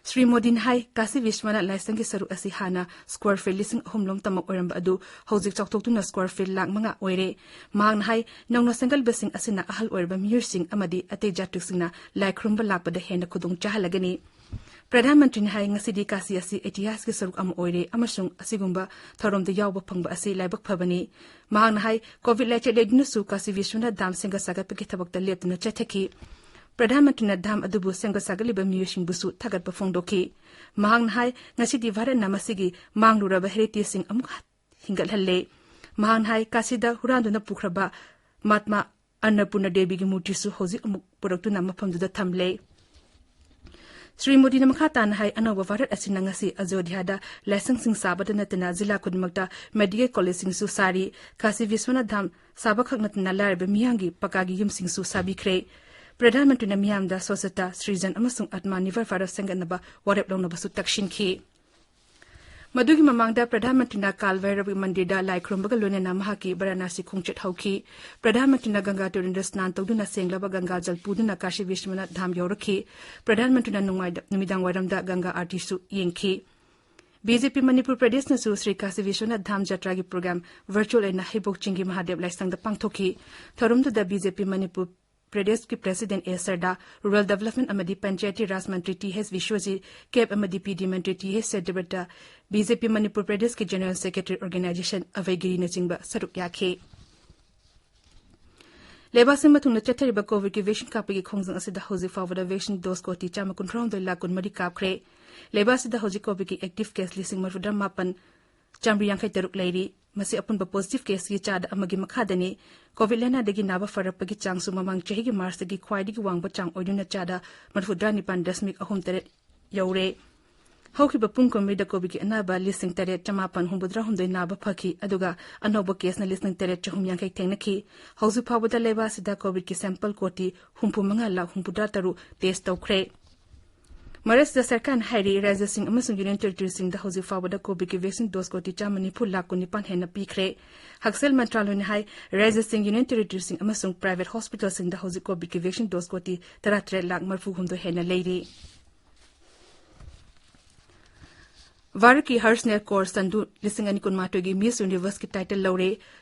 ꯁ꯭ꯔꯤ ꯃꯣꯗꯤꯅ ꯍꯥꯏ, ꯀꯥꯁꯤ ꯕꯤꯁ꯭ꯋꯅꯥꯊ ꯂꯥꯏꯁꯪꯒꯤ ꯁꯔꯨꯛ ꯑꯁꯤ ꯍꯥꯟꯅ square feet ꯂꯤꯁꯤꯡ ꯑꯍꯨꯝ ꯂꯣꯝ ꯇꯃꯛ ꯑꯣꯏꯔꯝꯕ ꯑꯗꯨ ꯍꯧꯖꯤꯛ ꯆꯥꯎꯊꯣꯛꯇꯨꯅ square feet ꯂꯥꯈ ꯃꯉꯥ ꯑꯣꯏꯔꯦ꯫ ꯃꯍꯥꯛꯅ ꯍꯥꯏ, ꯅꯧꯅ ꯁꯦꯝꯒꯠꯂꯤꯕꯁꯤꯡ ꯑꯁꯤꯅ ꯑꯍꯜ ꯑꯣꯏꯔꯕ ꯃꯤꯑꯣꯏꯁꯤꯡ ꯑꯃꯗꯤ ꯑꯇꯩ ꯖꯥꯇꯤꯁꯤꯡꯅ ꯂꯥꯏ ꯈꯨꯔꯨꯝꯕ ꯂꯥꯛꯄꯗ ꯍꯦꯟꯅ ꯈꯨꯗꯣꯡ ꯆꯥꯍꯜꯂꯒꯅꯤ꯫ ꯄ꯭ꯔꯙꯥꯟ ꯃꯟꯇ꯭ꯔꯤꯅ ꯍꯥꯏ, ꯉꯁꯤꯗꯤ ꯀꯥꯁꯤ ꯑꯁꯤ ꯏꯇꯤꯍꯥꯁꯀꯤ ꯁꯔꯨꯛ ꯑꯃ ꯑꯣꯏꯔꯦ ꯑꯃꯁꯨꯡ ꯑꯁꯤꯒꯨꯝꯕ ꯊꯧꯔꯝꯗ ꯌꯥꯎꯕ ꯐꯪꯕ ꯑꯁꯤ ꯂꯥꯏꯕꯛ ꯐꯕꯅꯤ꯫ ꯃꯍꯥꯛꯅ ꯍꯥꯏ, COVID ꯂꯥꯏꯆꯠ ꯂꯩꯗꯨꯅꯁꯨ ꯀꯥꯁꯤ ꯕꯤꯁ꯭ꯋꯅꯥꯊ ꯙꯥꯝ ꯁꯦꯝꯒꯠ ꯁꯥꯒꯠꯄꯒꯤ ꯊꯕꯛꯇ ꯂꯦꯞꯇꯅ ꯆꯠꯊꯈꯤ꯫ ꯄ꯭ꯔꯙꯥꯟ ꯃꯟꯇ꯭ꯔꯤꯅ ꯙꯥꯝ ꯑꯗꯨꯕꯨ ꯁꯦꯝꯒꯠ ꯁꯥꯒꯠꯂꯤꯕ ꯃꯤꯑꯣꯏꯁꯤꯡꯕꯨꯁꯨ ꯊꯥꯒꯠꯄ ꯐꯣꯡꯗꯣꯛꯈꯤ꯫ ꯃꯍꯥꯛꯅ ꯍꯥꯏ, ꯉꯁꯤꯗꯤ ꯚꯥꯔꯠꯅ ꯃꯁꯤꯒꯤ ꯃꯥꯡꯂꯨꯔꯕ heritage ꯁꯤꯡ ꯑꯃꯨꯛ ꯍꯤꯡꯒꯠꯍꯜꯂꯦ꯫ ꯃꯍꯥꯛꯅ ꯍꯥꯏ, ꯀꯥꯁꯤꯗ ꯍꯨꯔꯥꯟꯗꯨꯅ ꯄꯨꯈ꯭ꯔꯕ ꯃꯍꯥꯠꯃꯥ ꯑꯟꯅꯄꯨꯔꯅ ꯗꯦꯕꯤꯒꯤ ꯃꯨꯔꯇꯤꯁꯨ ꯍꯧꯖꯤꯛ ꯑꯃꯨꯛ ꯄꯨꯔꯛꯇꯨꯅ ꯃꯐꯝꯗꯨꯗ ꯊꯝꯂꯦ꯫ ꯁ꯭ꯔꯤ ꯃꯣꯗꯤꯅ ꯃꯈꯥ ꯇꯥꯅ ꯍꯥꯏ, ꯑꯅꯧꯕ ꯚꯥꯔꯠ ꯑꯁꯤꯅ ꯉꯁꯤ ꯑꯌꯣꯙ꯭ꯌꯥꯗ ꯂꯥꯏꯁꯪꯁꯤꯡ ꯁꯥꯕꯗ ꯅꯠꯇꯅ ꯖꯤꯂꯥ ꯈꯨꯗꯤꯡꯃꯛꯇ medical collegeꯁꯤꯡꯁꯨ ꯁꯥꯔꯤ꯫ ꯀꯥꯁꯤ ꯕꯤꯁ꯭ꯋꯅꯥꯊ ꯙꯥꯝ ꯁꯥꯕꯈꯛ ꯅꯠꯇꯅ ꯂꯥꯏꯔꯕ ꯃꯤꯌꯥꯝꯒꯤ ꯄꯀꯥꯒꯤ ꯌꯨꯝꯁꯤꯡꯁꯨ ꯁꯥꯕꯤꯈ꯭ꯔꯦ꯫ ꯄ꯭ꯔꯙꯥꯟ ꯃꯟꯇ꯭ꯔꯤꯅ ꯃꯤꯌꯥꯝꯗ ꯁ꯭ꯋꯁ꯭ꯊꯇꯥ, ꯁ꯭ꯔꯤꯖꯟ ꯑꯃꯁꯨꯡ ꯑꯠꯃꯥ ꯅꯤꯔꯚꯔ ꯚꯥꯔꯠ ꯁꯦꯝꯒꯠꯅꯕ ꯋꯥꯔꯦꯞ ꯂꯧꯅꯕꯁꯨ ꯇꯛꯁꯤꯟꯈꯤ꯫ ꯃꯗꯨꯒꯤ ꯃꯃꯥꯡꯗ ꯄ꯭ꯔꯙꯥꯟ ꯃꯟꯇ꯭ꯔꯤꯅ ꯀꯥꯜ ꯚꯩꯔꯕꯒꯤ ꯃꯟꯗꯤꯔꯗ ꯂꯥꯏ ꯈꯨꯔꯨꯝꯕꯒ ꯂꯣꯏꯅꯅ ꯃꯍꯥꯛꯀꯤ ꯕꯔꯥꯅꯥꯁꯤ ꯈꯣꯡꯆꯠ ꯍꯧꯈꯤ꯫ ꯄ꯭ꯔꯙꯥꯟ ꯃꯟꯇ꯭ꯔꯤꯅ ꯒꯪꯒꯥ ꯇꯨꯔꯦꯜꯗ ꯁ꯭ꯅꯥꯟ ꯇꯧꯗꯨꯅ ꯁꯦꯡꯂꯕ ꯒꯪꯒꯥ ꯖꯜ ꯄꯨꯗꯨꯅ ꯀꯥꯁꯤ ꯕꯤꯁ꯭ꯋꯅꯥꯊ ꯙꯥꯝ ꯌꯧꯔꯛꯈꯤ꯫ ꯄ꯭ꯔꯙꯥꯟ ꯃꯟꯇ꯭ꯔꯤꯅ ꯅꯨꯡꯉꯥꯏꯗ-, ꯅꯨꯃꯤꯗꯥꯡ ꯋꯥꯏꯔꯝꯗ ꯒꯪꯒꯥ ꯑꯥꯔꯇꯤꯁꯨ ꯌꯦꯡꯈꯤ꯫ ꯕꯤ ꯖꯦ ꯄꯤ ꯃꯅꯤꯄꯨꯔ ꯄ꯭ꯔꯗꯦꯁꯅꯁꯨ ꯁ꯭ꯔꯤ ꯀꯥꯁꯤ ꯕꯤꯁ꯭ꯋꯅꯥꯊ ꯙꯥꯝ ꯖꯇ꯭ꯔꯥꯒꯤ ꯄ꯭ꯔꯣꯒ꯭ꯔꯥꯝ ꯚꯔꯆꯨꯑꯦꯜ ꯑꯣꯏꯅ ꯍꯩꯕꯣꯛ ꯆꯤꯡꯒꯤ ꯃꯍꯥꯗꯦꯕ ꯂꯥꯏꯁꯪꯗ ꯄꯥꯡꯊꯣꯛꯈꯤ꯫ ꯊꯧꯔꯝꯗꯨꯗ ꯕꯤ ꯖꯦ ꯄꯤ ꯃꯅꯤꯄꯨꯔ ꯄ꯭ꯔꯗꯦꯁꯀꯤ ꯄ꯭ꯔꯦꯁꯤꯗꯦꯟꯠ ꯑꯦ ꯁꯔꯗꯥ, ꯔꯨꯔꯦꯜ ꯗꯤꯚꯦꯂꯞꯃꯦꯟꯠ ꯑꯃꯗꯤ ꯄꯟꯆꯥꯌꯇꯤ ꯔꯥꯖ ꯃꯟꯇ꯭ꯔꯤ ꯇꯤ ꯑꯩꯆ ꯕꯤꯁ꯭ꯋꯖꯤꯠ, ꯀꯦꯕ ꯑꯃꯗꯤ ꯄꯤ ꯗꯤ ꯃꯟꯇ꯭ꯔꯤ ꯇꯤ ꯑꯩꯆ ꯁꯇ꯭ꯌꯕ꯭ꯔꯇ, ꯕꯤ ꯖꯦ ꯄꯤ ꯃꯅꯤꯄꯨꯔ ꯄ꯭ꯔꯗꯦꯁꯀꯤ ꯖꯦꯅꯔꯦꯜ ꯁꯦꯀ꯭ꯔꯦꯇꯔꯤ ꯑꯣꯔꯒꯅꯥꯏꯖꯦꯁꯟ ꯑꯚꯩ ꯒꯤꯔꯤꯅꯆꯤꯡꯕ ꯁꯔꯨꯛ ꯌꯥꯈꯤ꯫ ꯂꯩꯕꯥꯛ ꯁꯤꯟꯕ ꯊꯨꯡꯅ ꯆꯠꯊꯔꯤꯕ ꯀꯣꯚꯤꯗꯀꯤ ꯚꯦꯛꯁꯤꯟ ꯀꯥꯞꯄꯒꯤ ꯈꯣꯡꯖꯪ ꯑꯁꯤꯗ ꯍꯧꯖꯤꯛ ꯐꯥꯎꯕꯗ ꯚꯦꯛꯁꯤꯟ ꯗꯣꯁ ꯀꯣꯇꯤ ꯆꯥꯝꯃ ꯀꯨꯟꯊ꯭ꯔꯥꯍꯨꯝꯗꯣꯏ ꯂꯥꯈ ꯀꯨꯟꯃꯔꯤ ꯀꯥꯞꯈ꯭ꯔꯦ꯫ ꯂꯩꯕꯥꯛ ꯑꯁꯤꯗ ꯍꯧꯖꯤꯛ ꯀꯣꯚꯤꯗꯀꯤ ꯑꯦꯛꯇꯤꯚ ꯀꯦꯁ ꯂꯤꯁꯤꯡ ꯃꯔꯤꯐꯨꯇꯔꯥ ꯃꯥꯄꯟ ꯆꯥꯝꯃꯔꯤ ꯌꯥꯡꯈꯩ ꯇꯔꯨꯛ ꯂꯩꯔꯤ꯫ ꯃꯁꯤ ꯑꯄꯨꯟꯕ ꯄꯣꯖꯤꯇꯤꯚ ꯀꯦꯁꯀꯤ ꯆꯥꯗ ꯑꯃꯒꯤ ꯃꯈꯥꯗꯅꯤ꯫ ꯀꯣꯚꯤꯗ ꯂꯥꯏꯅꯥꯗꯒꯤ ꯅꯥꯕ ꯐꯔꯛꯄꯒꯤ ꯆꯥꯡꯁꯨ ꯃꯃꯥꯡ ꯆꯍꯤꯒꯤ ꯃꯥꯔꯆꯇꯒꯤ ꯈ꯭ꯋꯥꯏꯗꯒꯤ ꯋꯥꯡꯕ ꯆꯥꯡ ꯑꯣꯏꯗꯨꯅ ꯆꯥꯗ ꯃꯔꯤꯐꯨꯇꯔꯥ ꯅꯤꯄꯥꯟ ꯗꯁꯃꯤꯛ ꯑꯍꯨꯝ ꯇꯔꯦꯠ ꯌꯧꯔꯦ꯫ ꯍꯧꯈꯤꯕ ꯄꯨꯡ ꯀꯨꯟꯃꯔꯤꯗ ꯀꯣꯚꯤꯗꯀꯤ ꯑꯅꯥꯕ ꯂꯤꯁꯤꯡ ꯇꯔꯦꯠ ꯆꯃꯥꯄꯟ ꯍꯨꯝꯐꯨꯇꯔꯥ ꯍꯨꯝꯗꯣꯏ ꯅꯥꯕ ꯐꯈꯤ, ꯑꯗꯨꯒ ꯑꯅꯧꯕ ꯀꯦꯁꯅ ꯂꯤꯁꯤꯡ ꯇꯔꯦꯠ ꯆꯍꯨꯝ ꯌꯥꯡꯈꯩ ꯊꯦꯡꯅꯈꯤ꯫ ꯍꯧꯖꯤꯛ ꯐꯥꯎꯕꯗ ꯂꯩꯕꯥꯛ ꯑꯁꯤꯗ ꯀꯣꯚꯤꯗꯀꯤ ꯁꯦꯝꯄꯜ ꯀꯣꯇꯤ ꯍꯨꯝꯐꯨ ꯃꯉꯥ ꯂꯥꯈ ꯍꯨꯝꯐꯨꯇꯔꯥ ꯇꯔꯨꯛ ꯇꯦꯁ ꯇꯧꯈ꯭ꯔꯦ꯫ ꯃꯔꯛꯁꯤꯗ ꯁꯔꯀꯥꯔꯅ ꯍꯥꯏꯔꯤ, ꯔꯥꯖ꯭ꯌꯁꯤꯡ ꯑꯃꯁꯨꯡ ꯌꯨꯅꯤꯌꯟ ꯇꯦꯔꯤꯇꯣꯔꯤꯁꯤꯡꯗ ꯍꯧꯖꯤꯛ ꯐꯥꯎꯕꯗ ꯀꯣꯚꯤꯗꯀꯤ ꯚꯦꯛꯁꯤꯟ ꯗꯣꯁ ꯀꯣꯇꯤ ꯆꯥꯝꯃ ꯅꯤꯐꯨ ꯂꯥꯈ ꯀꯨꯟꯅꯤꯄꯥꯟ ꯍꯦꯟꯅ ꯄꯤꯈ꯭ꯔꯦ꯫ ꯍꯛꯁꯦꯜ ꯃꯟꯇ꯭ꯔꯥꯂꯣꯏꯅ ꯍꯥꯏ, ꯔꯥꯖ꯭ꯌꯁꯤꯡ, ꯌꯨꯅꯤꯌꯟ ꯇꯦꯔꯤꯇꯣꯔꯤꯁꯤꯡ ꯑꯃꯁꯨꯡ ꯄ꯭ꯔꯥꯏꯚꯦꯠ ꯍꯣꯁꯄꯤꯇꯥꯜꯁꯤꯡꯗ ꯍꯧꯖꯤꯛ ꯀꯣꯚꯤꯗꯀꯤ ꯚꯦꯛꯁꯤꯟ ꯗꯣꯁ ꯀꯣꯇꯤ ꯇꯔꯥꯇꯔꯦꯠ ꯂꯥꯈ ꯃꯔꯤꯐꯨꯍꯨꯝꯗꯣꯏ ꯍꯦꯟꯅ ꯂꯩꯔꯤ꯫ ꯚꯥꯔꯠꯀꯤ ꯍꯔꯁꯅꯦꯜ ꯀꯧꯔ ꯁꯟꯙꯨ ꯂꯤꯁꯤꯡ ꯑꯅꯤ ꯀꯨꯟꯃꯥꯊꯣꯏꯒꯤ ꯃꯤꯁ ꯌꯨꯅꯤꯚꯔꯁꯀꯤ ꯇꯥꯏꯇꯜ ꯂꯧꯔꯦ꯫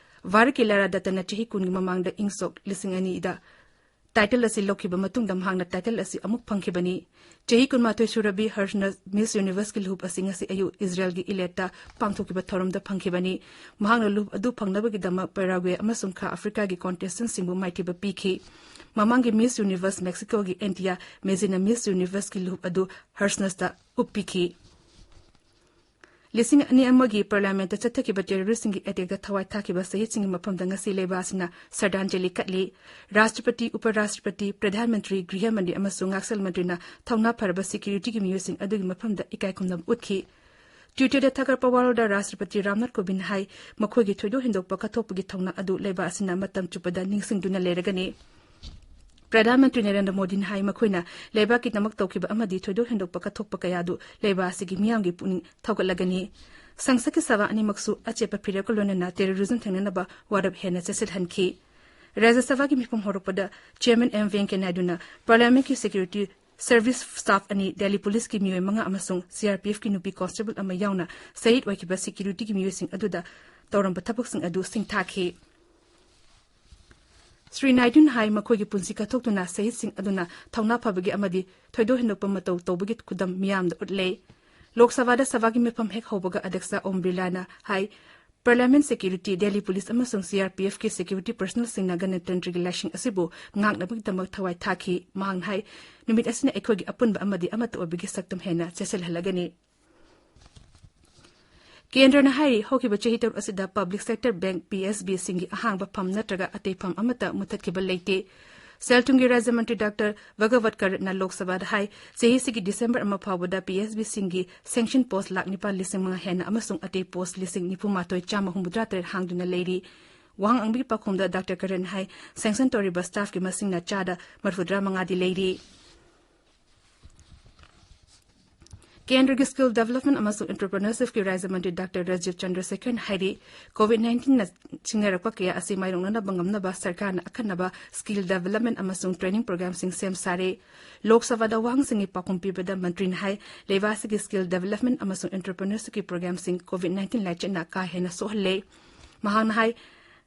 ꯚꯥꯔꯠꯀꯤ ꯂꯥꯔꯥ ꯗꯠꯇꯅ ꯆꯍꯤ ꯀꯨꯟꯒꯤ ꯃꯃꯥꯡꯗ ꯏꯪ ꯁꯣꯛ ꯂꯤꯁꯤꯡ ꯑꯅꯤꯗ ꯇꯥꯏꯇꯜ ꯑꯁꯤ ꯂꯧꯈꯤꯕ ꯃꯇꯨꯡꯗ ꯃꯍꯥꯛꯅ ꯇꯥꯏꯇꯜ ꯑꯁꯤ ꯑꯃꯨꯛ ꯐꯪꯈꯤꯕꯅꯤ꯫ ꯆꯍꯤ ꯀꯨꯟꯃꯥꯊꯣꯏ ꯁꯨꯔꯕꯤ ꯍꯔꯁꯅ ꯃꯤꯁ ꯌꯨꯅꯤꯚꯔꯁꯀꯤ ꯂꯨꯍꯨꯞ ꯑꯁꯤ ꯉꯁꯤ ꯑꯌꯨꯛ ꯏꯖꯔꯦꯜꯒꯤ ꯏꯂꯦꯠꯇ ꯄꯥꯡꯊꯣꯛꯈꯤꯕ ꯊꯧꯔꯝꯗ ꯐꯪꯈꯤꯕꯅꯤ꯫ ꯃꯍꯥꯛꯅ ꯂꯨꯍꯨꯞ ꯑꯗꯨ ꯐꯪꯅꯕꯒꯤꯗꯃꯛ ꯄꯦꯔꯥꯒ꯭ꯋꯦ ꯑꯃꯁꯨꯡ ꯈꯥ ꯑꯐ꯭ꯔꯤꯀꯥꯒꯤ ꯀꯣꯟꯇꯦꯁꯇꯦꯟꯠꯁꯤꯡꯕꯨ ꯃꯥꯏꯊꯤꯕ ꯄꯤꯈꯤ꯫ ꯃꯃꯥꯡꯒꯤ ꯃꯤꯁ ꯌꯨꯅꯤꯚꯔꯁ ꯃꯦꯛꯁꯤꯀꯣꯒꯤ ꯑꯦꯟꯇꯤꯌꯥ ꯃꯦꯖꯤꯅ ꯃꯤꯁ ꯌꯨꯅꯤꯚꯔꯁꯀꯤ ꯂꯨꯍꯨꯞ ꯑꯗꯨ ꯍꯔꯁꯅꯁꯇ ꯎꯞꯄꯤꯈꯤ꯫ ꯂꯤꯁꯤꯡ ꯑꯅꯤ ꯑꯃꯒꯤ ꯄꯥꯔꯂꯤꯌꯥꯃꯦꯟꯠꯇ ꯆꯠꯊꯈꯤꯕ ꯇꯦꯔꯣꯔꯤꯁ꯭ꯠꯁꯤꯡꯒꯤ ꯑꯦꯇꯦꯛꯇ ꯊꯋꯥꯏ ꯊꯥꯈꯤꯕ ꯁꯍꯤꯗꯁꯤꯡꯒꯤ ꯃꯐꯝꯗ ꯉꯁꯤ ꯂꯩꯕꯥꯛ ꯑꯁꯤꯅ ꯁ꯭ꯔꯗꯥꯟꯖꯂꯤ ꯀꯠꯂꯤ꯫ ꯔꯥꯁꯇ꯭ꯔꯄꯇꯤ, ꯎꯄ ꯔꯥꯁꯇ꯭ꯔꯄꯇꯤ, ꯄ꯭ꯔꯙꯥꯟ ꯃꯟꯇ꯭ꯔꯤ, ꯒ꯭ꯔꯤꯍ ꯃꯟꯇ꯭ꯔꯤ ꯑꯃꯁꯨꯡ ꯉꯥꯛꯁꯦꯜ ꯃꯟꯇ꯭ꯔꯤꯅ ꯊꯧꯅꯥ ꯐꯔꯕ ꯁꯦꯀ꯭ꯌꯨꯔꯤꯇꯤꯒꯤ ꯃꯤꯑꯣꯏꯁꯤꯡ ꯑꯗꯨꯒꯤ ꯃꯐꯝꯗ ꯏꯀꯥꯏ ꯈꯨꯝꯅꯕ ꯎꯠꯈꯤ꯫ ꯇ꯭ꯋꯤꯇꯔꯗ ꯊꯥꯒꯠꯄ ꯋꯥꯔꯣꯜꯗ ꯔꯥꯁꯇ꯭ꯔꯄꯇꯤ ꯔꯥꯝꯅꯥꯊ ꯀꯣꯕꯤꯟꯗ ꯍꯥꯏ, ꯃꯈꯣꯏꯒꯤ ꯊꯣꯏꯗꯣꯛ ꯍꯦꯟꯗꯣꯛꯄ ꯀꯠꯊꯣꯛꯄꯒꯤ ꯊꯧꯅꯥ ꯑꯗꯨ ꯂꯩꯕꯥꯛ ꯑꯁꯤꯅ ꯃꯇꯝ ꯆꯨꯞꯄꯗ ꯅꯤꯡꯁꯤꯡꯗꯨꯅ ꯂꯩꯔꯒꯅꯤ꯫ ꯄ꯭ꯔꯙꯥꯟ ꯃꯟꯇ꯭ꯔꯤ ꯅꯔꯦꯟꯗ꯭ꯔ ꯃꯣꯗꯤꯅ ꯍꯥꯏ, ꯃꯈꯣꯏꯅ ꯂꯩꯕꯥꯛꯀꯤꯗꯃꯛ ꯇꯧꯈꯤꯕ ꯑꯃꯗꯤ ꯊꯣꯏꯗꯣꯛ ꯍꯦꯟꯗꯣꯛꯄ ꯀꯠꯊꯣꯛꯄ ꯀꯌꯥ ꯑꯗꯨ ꯂꯩꯕꯥꯛ ꯑꯁꯤꯒꯤ ꯃꯤꯌꯥꯝꯒꯤ ꯄꯨꯛꯅꯤꯡ ꯊꯧꯒꯠꯂꯒꯅꯤ꯫ ꯁꯪꯁꯠꯀꯤ ꯁꯚꯥ ꯑꯅꯤꯃꯛꯁꯨ ꯑꯆꯦꯠꯄ ꯐꯤꯔꯦꯞꯀ ꯂꯣꯏꯅꯅ ꯇꯦꯔꯣꯔꯤꯖꯝ ꯊꯦꯡꯅꯅꯕ ꯋꯥꯔꯦꯞ ꯍꯦꯟꯅ ꯆꯦꯠꯁꯤꯜꯍꯟꯈꯤ꯫ ꯔꯥꯖ꯭ꯌ ꯁꯚꯥꯒꯤ ꯃꯤꯐꯝ ꯍꯧꯔꯛꯄꯗ ꯆꯤꯌꯔꯃꯦꯟ ꯑꯦꯝ ꯚꯦꯡꯀꯌꯥ ꯅꯥꯏꯗꯨꯅ ꯄꯥꯔꯂꯤꯌꯥꯃꯦꯟꯠꯀꯤ ꯁꯦꯀ꯭ꯌꯨꯔꯤꯇꯤ ꯁꯔꯚꯤꯁ ꯁ꯭ꯇꯥꯐ ꯑꯅꯤ, ꯗꯦꯜꯂꯤ ꯄꯨꯂꯤꯁꯀꯤ ꯃꯤꯑꯣꯏ ꯃꯉꯥ ꯑꯃꯁꯨꯡ ꯁꯤꯑꯥꯔꯄꯤꯑꯦꯐꯀꯤ ꯅꯨꯄꯤ ꯀꯣꯟꯁꯇꯦꯕꯜ ꯑꯃ ꯌꯥꯎꯅ ꯁꯍꯤꯗ ꯑꯣꯏꯈꯤꯕ ꯁꯦꯀ꯭ꯌꯨꯔꯤꯇꯤꯒꯤ ꯃꯤꯑꯣꯏꯁꯤꯡ ꯑꯗꯨꯗ ꯇꯧꯔꯝꯕ ꯊꯕꯛꯁꯤꯡ ꯑꯗꯨ ꯁꯤꯡꯊꯥꯈꯤ꯫ ꯁ꯭ꯔꯤ ꯅꯥꯏꯗꯨꯅ ꯍꯥꯏ, ꯃꯈꯣꯏꯒꯤ ꯄꯨꯟꯁꯤ ꯀꯠꯊꯣꯛꯇꯨꯅ ꯁꯍꯤꯗꯁꯤꯡ ꯑꯗꯨꯅ ꯊꯧꯅꯥ ꯐꯕꯒꯤ ꯑꯃꯗꯤ ꯊꯣꯏꯗꯣꯛ ꯍꯦꯟꯗꯣꯛꯄ ꯃꯇꯧ ꯇꯧꯕꯒꯤ ꯈꯨꯗꯝ ꯃꯤꯌꯥꯝꯗ ꯎꯠꯂꯦ꯫ ꯂꯣꯛ ꯁꯚꯥꯗ ꯁꯚꯥꯒꯤ ꯃꯤꯐꯝ ꯍꯦꯛ ꯍꯧꯕꯒ ꯑꯗ꯭ꯌꯛꯁ ꯑꯣꯝ ꯕꯤꯔꯂꯥꯅ ꯍꯥꯏ, ꯄꯥꯔꯂꯤꯌꯥꯃꯦꯟꯠ ꯁꯦꯀ꯭ꯌꯨꯔꯤꯇꯤ, ꯗꯦꯜꯂꯤ ꯄꯨꯂꯤꯁ ꯑꯃꯁꯨꯡ ꯁꯤꯑꯥꯔꯄꯤꯑꯦꯐꯀꯤ ꯁꯦꯀ꯭ꯌꯨꯔꯤꯇꯤ ꯄꯔꯁꯅꯦꯜꯁꯤꯡꯅ ꯒꯅꯇꯟꯇ꯭ꯔꯒꯤ ꯂꯥꯏꯁꯤꯡ ꯑꯁꯤꯕꯨ ꯉꯥꯛꯅꯕꯒꯤꯗꯃꯛ ꯊꯋꯥꯏ ꯊꯥꯈꯤ꯫ ꯃꯍꯥꯛꯅ ꯍꯥꯏ, ꯅꯨꯃꯤꯠ ꯑꯁꯤꯅ ꯑꯩꯈꯣꯏꯒꯤ ꯑꯄꯨꯟꯕ ꯑꯃꯗꯤ ꯑꯃꯠꯇ ꯑꯣꯏꯕꯒꯤ ꯁꯛꯇꯝ ꯍꯦꯟꯅ ꯆꯦꯠꯁꯤꯜꯍꯜꯂꯒꯅꯤ꯫ ꯀꯦꯟꯗ꯭ꯔꯅ ꯍꯥꯏꯔꯤ, ꯍꯧꯈꯤꯕ ꯆꯍꯤ ꯇꯔꯨꯛ ꯑꯁꯤꯗ public sector bank, P S ꯕꯤꯁꯤꯡꯒꯤ ꯑꯍꯥꯡꯕ ꯐꯝ ꯅꯠꯇ꯭ꯔꯒ ꯑꯇꯩ ꯐꯝ ꯑꯃꯠꯇ ꯃꯨꯠꯊꯠꯈꯤꯕ ꯂꯩꯇꯦ꯫ ꯁꯦꯜ ꯊꯨꯝꯒꯤ ꯔꯥꯖ꯭ꯌ ꯃꯟꯇ꯭ꯔꯤ ꯗꯥꯛꯇꯔ ꯚꯒꯋꯠ ꯀꯔꯠꯅ ꯂꯣꯛ ꯁꯚꯥꯗ ꯍꯥꯏ, ꯆꯍꯤꯁꯤꯒꯤ ꯗꯤꯁꯦꯝꯕꯔ ꯑꯃ ꯐꯥꯎꯕꯗ ꯄꯤ ꯑꯦꯁ ꯕꯤꯁꯤꯡꯒꯤ ꯁꯦꯡꯁꯟ ꯄꯣꯁ ꯂꯥꯈ ꯅꯤꯄꯥꯜ ꯂꯤꯁꯤꯡ ꯃꯉꯥ ꯍꯦꯟꯅ ꯑꯃꯁꯨꯡ ꯑꯇꯩ ꯄꯣꯁ ꯂꯤꯁꯤꯡ ꯅꯤꯐꯨ ꯃꯥꯊꯣꯏ ꯆꯥꯝꯃ ꯍꯨꯝꯐꯨꯇꯔꯥ ꯇꯔꯦꯠ ꯍꯥꯡꯗꯨꯅ ꯂꯩꯔꯤ꯫ ꯋꯥꯍꯪ ꯍꯪꯕꯒꯤ ꯄꯥꯎꯈꯨꯝꯗ ꯗꯥꯛꯇꯔ ꯀꯔꯟ ꯍꯥꯏ, ꯁꯦꯡꯁꯟ ꯇꯧꯔꯤꯕ ꯁ꯭ꯇꯥꯐꯀꯤ ꯃꯁꯤꯡꯅ ꯆꯥꯗ ꯃꯔꯤꯐꯨꯇꯔꯥ ꯃꯉꯥꯗꯤ ꯂꯩꯔꯤ꯫ ꯀꯦꯟꯗ꯭ꯔꯒꯤ ꯁ꯭ꯀꯤꯜ ꯗꯦꯕꯂꯞꯃꯦꯟ ꯑꯃꯁꯨꯡ ꯑꯦꯟꯇꯔꯄ꯭ꯔꯤꯅꯔꯁꯤꯞꯀꯤ ꯔꯥꯖ꯭ꯌ ꯃꯟꯇ꯭ꯔꯤ ꯗꯥꯛꯇꯔ ꯔꯥꯖꯤꯕ ꯆꯟꯗ꯭ꯔꯁꯦꯈꯔꯅ ꯍꯥꯏꯔꯤ, ꯀꯣꯚꯤꯗ ꯅꯥꯏꯟꯇꯤꯟꯅ ꯁꯤꯡꯅꯔꯛꯄ ꯀꯌꯥ ꯑꯁꯤ ꯃꯥꯌꯣꯛꯅꯅꯕ ꯉꯝꯅꯕ ꯁꯔꯀꯥꯔꯅ ꯑꯈꯟꯅꯕ ꯁ꯭ꯀꯤꯜ ꯗꯦꯕꯂꯞꯃꯦꯟ ꯑꯃꯁꯨꯡ ꯇ꯭ꯔꯦꯅꯤꯡ ꯄ꯭ꯔꯣꯒ꯭ꯔꯥꯝꯁꯤꯡ ꯁꯦꯝ ꯁꯥꯔꯦ꯫ ꯂꯣꯛ ꯁꯚꯥꯗ ꯋꯥꯍꯪꯁꯤꯡꯒꯤ ꯄꯥꯎꯈꯨꯝ ꯄꯤꯕꯗ ꯃꯟꯇ꯭ꯔꯤꯅ ꯍꯥꯏ, ꯂꯩꯕꯥꯛ ꯑꯁꯤꯒꯤ ꯁ꯭ꯀꯤꯜ ꯗꯦꯕꯂꯞꯃꯦꯟ ꯑꯃꯁꯨꯡ ꯑꯦꯟꯇꯔꯄ꯭ꯔꯤꯅꯔꯁꯤꯞꯀꯤ ꯄ꯭ꯔꯣꯒ꯭ꯔꯥꯝꯁꯤꯡ ꯀꯣꯚꯤꯗ ꯅꯥꯏꯟꯇꯤꯟ ꯂꯥꯏꯆꯠꯅ ꯀꯥ ꯍꯦꯟꯅ ꯁꯣꯛꯍꯜꯂꯦ꯫ ꯃꯍꯥꯛꯅ ꯍꯥꯏ,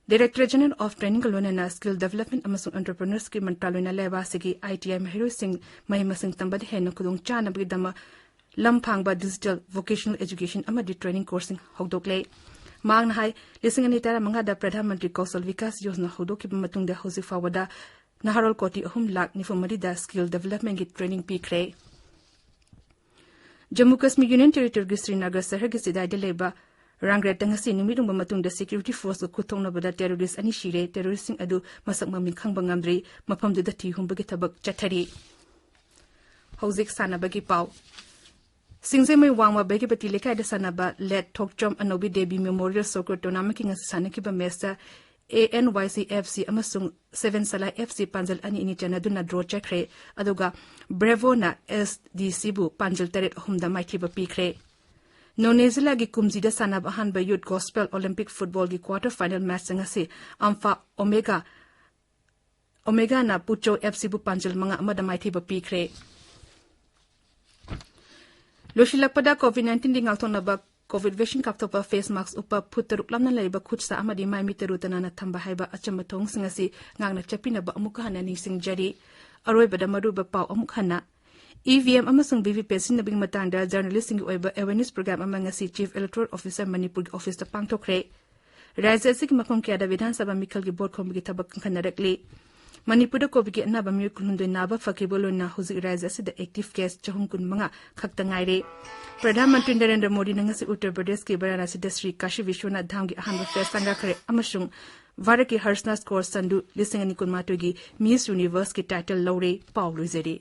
ꯗꯥꯏꯔꯦꯛꯇꯣꯔꯦꯠ ꯖꯦꯅꯔꯦꯜ ꯑꯣꯐ ꯇ꯭ꯔꯦꯅꯤꯡꯒ ꯂꯣꯏꯅꯅ ꯁ꯭ꯀꯤꯜ ꯗꯦꯕꯂꯞꯃꯦꯟ ꯑꯃꯁꯨꯡ ꯑꯦꯟꯇꯔꯄ꯭ꯔꯤꯅꯔꯁꯤꯞꯀꯤ ꯃꯟꯇ꯭ꯔꯥꯂꯣꯏꯅ ꯂꯩꯕꯥꯛ ꯑꯁꯤꯒꯤ ꯑꯥꯏ ꯇꯤ ꯑꯥꯏ ꯃꯍꯩꯔꯣꯏꯁꯤꯡ ꯃꯍꯩ ꯃꯁꯤꯡ ꯇꯝꯕꯗ ꯍꯦꯟꯅ ꯈꯨꯗꯣꯡꯆꯥꯅꯕꯒꯤꯗꯃꯛ ꯂꯝ ꯐꯥꯡꯕ ꯗꯤꯖꯤꯇꯦꯜ ꯚꯣꯀꯦꯁꯅꯦꯜ ꯑꯦꯖꯨꯀꯦꯁꯟ ꯑꯃꯗꯤ ꯇ꯭ꯔꯦꯅꯤꯡ ꯀꯣꯔꯁꯁꯤꯡ ꯍꯧꯗꯣꯛꯂꯦ꯫ ꯃꯍꯥꯛꯅ ꯍꯥꯏ, ꯂꯤꯁꯤꯡ ꯑꯅꯤ ꯇꯔꯥꯃꯉꯥꯗ ꯄ꯭ꯔꯙꯥꯟ ꯃꯟꯇ꯭ꯔꯤ ꯀꯧꯁꯜ ꯕꯤꯀꯥꯁ ꯌꯣꯖꯅꯥ ꯍꯧꯗꯣꯛꯈꯤꯕ ꯃꯇꯨꯡꯗ ꯍꯧꯖꯤꯛ ꯐꯥꯎꯕꯗ ꯅꯍꯥꯔꯣꯜ ꯀꯣꯇꯤ ꯑꯍꯨꯝ ꯂꯥꯈ ꯅꯤꯐꯨ ꯃꯔꯤꯗ ꯁ꯭ꯀꯤꯜ ꯗꯦꯕꯂꯞꯃꯦꯟꯒꯤ ꯇ꯭ꯔꯦꯅꯤꯡ ꯄꯤꯈ꯭ꯔꯦ꯫ ꯖꯝꯃꯨ ꯀꯥꯁꯃꯤꯔ ꯌꯨꯅꯤꯌꯟ ꯇꯦꯔꯤꯇꯣꯔꯤꯒꯤ ꯁ꯭ꯔꯤꯅꯒꯔ ꯁꯍꯔꯒꯤ ꯆꯤꯗꯥꯏꯗ ꯂꯩꯕ ꯔꯥꯡꯒ꯭ꯔꯦꯠꯇ ꯉꯁꯤ ꯅꯨꯃꯤꯠ ꯌꯨꯡꯕ ꯃꯇꯨꯡꯗ ꯁꯦꯀ꯭ꯌꯨꯔꯤꯇꯤ ꯐꯣꯔꯁꯀ ꯈꯨꯠꯊꯣꯛꯅꯕꯗ ꯇꯦꯔꯣꯔꯤꯁ ꯑꯅꯤ ꯁꯤꯔꯦ꯫ ꯇꯦꯔꯣꯔꯤꯁꯁꯤꯡ ꯑꯗꯨ ꯃꯁꯛ ꯃꯃꯤꯡ ꯈꯪꯕ ꯉꯝꯗ꯭ꯔꯤ꯫ ꯃꯐꯝꯗꯨꯗ ꯊꯤ ꯍꯨꯝꯕꯒꯤ ꯊꯕꯛ ꯆꯠꯊꯔꯤ꯫ ꯍꯧꯖꯤꯛ ꯁꯥꯟꯅꯕꯒꯤ ꯄꯥꯎ꯫ ꯁꯤꯡꯖꯃꯩ ꯋꯥꯡꯃ ꯕꯩꯒꯤꯄꯇꯤ ꯂꯩꯀꯥꯏꯗ ꯁꯥꯟꯅꯕ ꯂꯦꯠ ꯊꯣꯛꯆꯣꯝ ꯑꯅꯧꯕꯤ ꯗꯦꯕꯤ ꯃꯦꯃꯣꯔꯤꯌꯦꯜ ꯁꯣꯀꯔ ꯇꯣꯔꯅꯥꯃꯦꯟꯠꯀꯤ ꯉꯁꯤ ꯁꯥꯟꯅꯈꯤꯕ ꯃꯦꯆꯇ A N Y C F C ꯑꯃꯁꯨꯡ ꯁꯦꯚꯦꯟ ꯁꯂꯥꯏ ꯑꯦꯐ ꯁꯤ ꯄꯥꯟꯖꯜ ꯑꯅꯤ ꯑꯅꯤ ꯆꯟꯅꯗꯨꯅ ꯗ꯭ꯔꯣ ꯆꯠꯈ꯭ꯔꯦ꯫ ꯑꯗꯨꯒ ꯕ꯭ꯔꯦꯚꯣꯅ ꯑꯦꯁ ꯗꯤ ꯁꯤꯕꯨ ꯄꯥꯟꯖꯜ ꯇꯔꯦꯠ ꯑꯍꯨꯝꯗ ꯃꯥꯏꯊꯤꯕ ꯄꯤꯈ꯭ꯔꯦ꯫ ꯅꯣꯅꯦ ꯖꯤꯂꯥꯒꯤ ꯀꯨꯝꯖꯤꯗ ꯁꯥꯟꯅꯕ ꯑꯍꯥꯟꯕ ꯌꯨꯠ ꯒꯣꯁꯄꯦꯜ ꯑꯣꯂꯤꯝꯄꯤꯛ ꯐꯨꯠꯕꯣꯜꯒꯤ ꯀ꯭ꯋꯥꯔꯇꯔ ꯐꯥꯏꯅꯦꯜ ꯃꯦꯆꯁꯤꯡ ꯑꯁꯤ ꯑꯝꯐꯥ ꯑꯣꯃꯦꯒꯥ, ꯑꯣꯃꯦꯒꯥꯅ ꯄꯨꯆꯧ ꯑꯦꯐ ꯁꯤꯕꯨ ꯄꯥꯟꯖꯜ ꯃꯉꯥ ꯑꯃꯗ ꯃꯥꯏꯊꯤꯕ ꯄꯤꯈ꯭ꯔꯦ꯫ ꯂꯣꯏꯁꯤꯜꯂꯛꯄꯗ ꯀꯣꯚꯤꯗ ꯅꯥꯏꯟꯇꯤꯟꯗꯒꯤ ꯉꯥꯛꯊꯣꯛꯅꯕ ꯀꯣꯚꯤꯗ ꯚꯦꯛꯁꯤꯟ ꯀꯥꯞꯊꯣꯛꯄ, ꯐꯦꯁ ꯃꯥꯛꯁ ꯎꯞꯄ, ꯐꯨꯠ ꯇꯔꯨꯛ ꯂꯥꯞꯅ ꯂꯩꯕ, ꯈꯨꯠ ꯁꯥ ꯑꯃꯗꯤ ꯃꯥꯏ ꯃꯤꯠ ꯇꯔꯨ ꯇꯅꯥꯟꯅ ꯊꯝꯕ ꯍꯥꯏꯕ ꯑꯆꯝꯕ ꯊꯧꯑꯣꯡꯁꯤꯡ ꯑꯁꯤ ꯉꯥꯛꯅ ꯆꯠꯄꯤꯅꯕ ꯑꯃꯨꯛꯀ ꯍꯟꯅ ꯅꯤꯡꯁꯤꯡꯖꯔꯤ꯫ ꯑꯔꯣꯏꯕꯗ ꯃꯔꯨꯑꯣꯏꯕ ꯄꯥꯎ ꯑꯃꯨꯛ ꯍꯟꯅ꯫ ꯏ ꯚꯤ ꯑꯦꯝ ꯑꯃꯁꯨꯡ ꯚꯤ ꯚꯤ ꯄꯦꯠ ꯁꯤꯖꯤꯟꯅꯕꯒꯤ ꯃꯇꯥꯡꯗ ꯖꯔꯅꯦꯂꯤꯁꯁꯤꯡꯒꯤ ꯑꯣꯏꯕ ꯑꯦꯋꯦꯔꯅꯦꯁ ꯄ꯭ꯔꯣꯒ꯭ꯔꯥꯝ ꯑꯃ ꯉꯁꯤ ꯆꯤꯐ ꯏꯂꯦꯛꯇꯣꯔꯦꯜ ꯑꯣꯐꯤꯁꯔ ꯃꯅꯤꯄꯨꯔꯒꯤ ꯑꯣꯐꯤꯁꯇ ꯄꯥꯡꯊꯣꯛꯈ꯭ꯔꯦ꯫ ꯔꯥꯖ꯭ꯌ ꯑꯁꯤꯒꯤ ꯃꯐꯝ ꯀꯌꯥꯗ ꯕꯤꯙꯥꯟ ꯁꯚꯥ ꯃꯤꯈꯜꯒꯤ ꯚꯣꯠ ꯈꯣꯝꯕꯒꯤ ꯊꯕꯛ ꯀꯟꯈꯠꯅꯔꯛꯂꯤ꯫ ꯃꯅꯤꯄꯨꯔꯗ ꯀꯣꯚꯤꯗꯀꯤ ꯑꯅꯥꯕ ꯃꯤꯑꯣꯏ ꯀꯨꯟꯍꯨꯝꯗꯣꯏ ꯅꯥꯕ ꯐꯈꯤꯕ ꯂꯣꯏꯅꯅ ꯍꯧꯖꯤꯛ ꯔꯥꯖ꯭ꯌ ꯑꯁꯤꯗ ꯑꯦꯛꯇꯤꯚ ꯀꯦꯁ ꯆꯍꯨꯝ ꯀꯨꯟꯃꯉꯥ ꯈꯛꯇ ꯉꯥꯏꯔꯦ꯫ ꯄ꯭ꯔꯙꯥꯟ ꯃꯟꯇ꯭ꯔꯤ ꯅꯔꯦꯟꯗ꯭ꯔ ꯃꯣꯗꯤꯅ ꯉꯁꯤ ꯎꯠꯇꯔ ꯄ꯭ꯔꯗꯦꯁꯀꯤ ꯚꯥꯔꯥꯅꯥꯁꯤꯗ ꯁ꯭ꯔꯤ ꯀꯥꯁꯤ ꯚꯤꯁ꯭ꯋꯅꯥꯊ ꯙꯥꯝꯒꯤ ꯑꯍꯥꯟꯕ ꯐꯦꯁ ꯁꯪꯒꯥꯈ꯭ꯔꯦ ꯑꯃꯁꯨꯡ ꯚꯥꯔꯠꯀꯤ ꯍꯔꯁꯅꯥꯊ ꯀꯧꯔ ꯁꯟꯙꯨ ꯂꯤꯁꯤꯡ ꯑꯅꯤ ꯀꯨꯟꯃꯥꯊꯣꯏꯒꯤ ꯃꯤꯁ ꯌꯨꯅꯤꯚꯔꯁꯀꯤ ꯇꯥꯏꯇꯜ ꯂꯧꯔꯦ꯫ ꯄꯥꯎ ꯂꯣꯏꯖꯔꯦ꯫